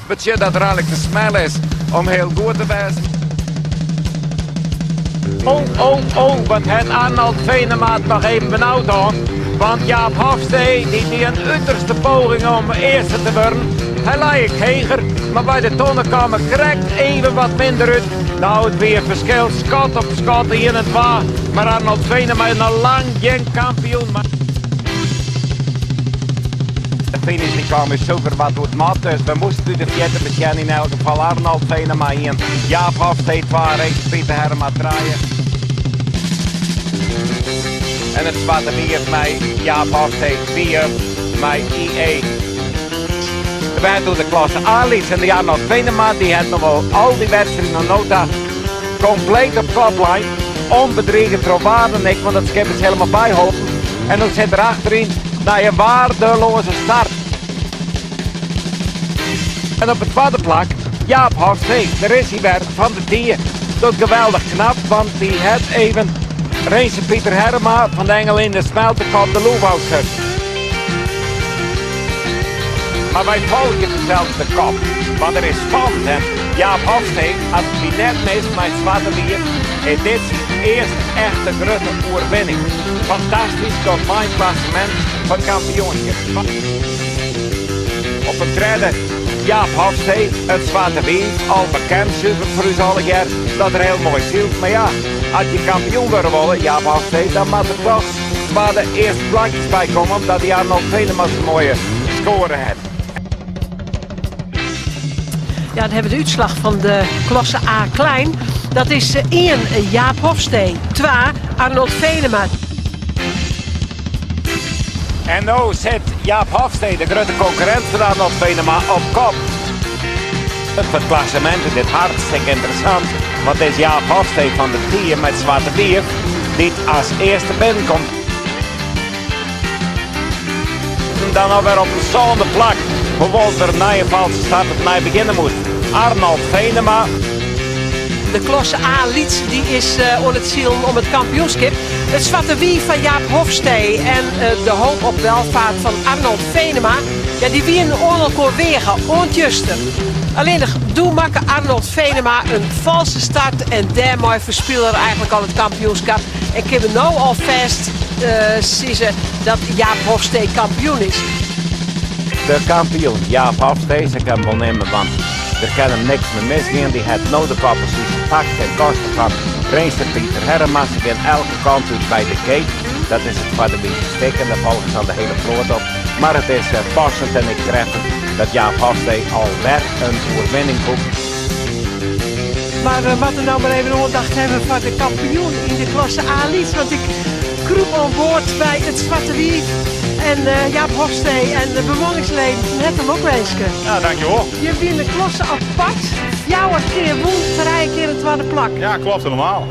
Betsjut dat er eigenlik te smel is om hiel goed te wêzen. Oh, oh, oh, wat hat Arnold Venema it noch even benaud hân. Want Jaap Hofstee die die in uterste poging om earste te wurden. Hy lei ek heger, mar by de tonne kaam er krekt even wat minder út. No, it wie in ferskil skot op skot, ien en twa. Mar Arnold Venema is noch lang gjin kampioen. De finish die kwam ús suver wat oer it mat, dus we moasten út de fierte besjen. Yn elk gefal Arnold Venema ien, Jaap Hofstee twa, Rinse Pieter Herrema trije. En it swarte wief mei Jaap Hofstee wie mei IE. We ha doe de klasse A lyts en dy Arnold Venema dy hat noch wol al dy wedstriden oant no ta kompleet op kop lein. Onbedrige troch wa dan ek, want dat skip is helemaal byholpen. En dan sit er achteryn nei in waardeloaze start. En op it twadde plak Jaap Hofstee. Dêr is hy wer fan de Tie. Dat geweldich knap, want dy hat even Rinse Pieter Herrema fan de Engelinde Smeltekop de loef ôfskuord. Mar wy folgje fansels de kop, want der is spannend en Jaap Hofstee, as it my net mis mei it swarte wief, is dit syn earste echte grutte oerwinning. Fantastysk dat mei it klassemint fan kampioenskip. Op it tredde Jaap Hofstee, it swarte wief, al bekend suver foar ús allegear dat er hiel moai sylt. Mar ja, as je kampioen wurde wolle, Jaap Hofstee, dan moat der toch twadde earste plakjes by komme, omdat dy Arnold Venema sa'n moaie skoare hat. Ja, dan hawwe we de útslach fan de klasse A klein. Dat is 1 Jaap Hofstee, 2 Arnold Venema. En no sit Jaap Hofstee, de grutte konkurrint fan Arnold Venema, op kop. It klassemint is dit hartstikke ynteressant, want it is Jaap Hofstee fan de Tie mei it swarte wief dy't as earste binnenkomt. En dan alwer op it sânde plak, hoewol't er nei in falske start opnij begjinne moast. Arnold Venema. De klasse A lyts dy is oan it silen om it kampioenskip. It swarte wief fan Jaap Hofstee en de hoop op welvaart fan Arnold Venema, ja, dy wienen oan elkoar weage oant juster. Allinnich doe makke Arnold Venema in falske start en dêrmei ferspile er eigentlik al it kampioenskap en kinne we no al fêst sizze dat Jaap Hofstee kampioen is. De kampioen Jaap Hofstee, sa kin 'm wol neame, want der kin him niks mear misgean. Dy hat no de kopposysje pakt ten koste fan Rinse Pieter Herrema. Se gean elke kant út by de gate. Dat is it foar de wize stik en dêr folget dan de hiele float op. Mar it is passend en ek treffend dat Jaap Hofstee alwer in oerwinning boekt. Mar we moatte no mar even oandacht hawwe foar de kampioen yn de klasse A lyts. Want ik krûp oan board by it Swarte Wief en Jaap Hofstee en de bemanningsleden fan herte lokwinske. Ja, dankjewol. Je wiene de klasse apart. Fjouwer kear wûn, trije kear in twadde plak. Ja, klopt helemaal.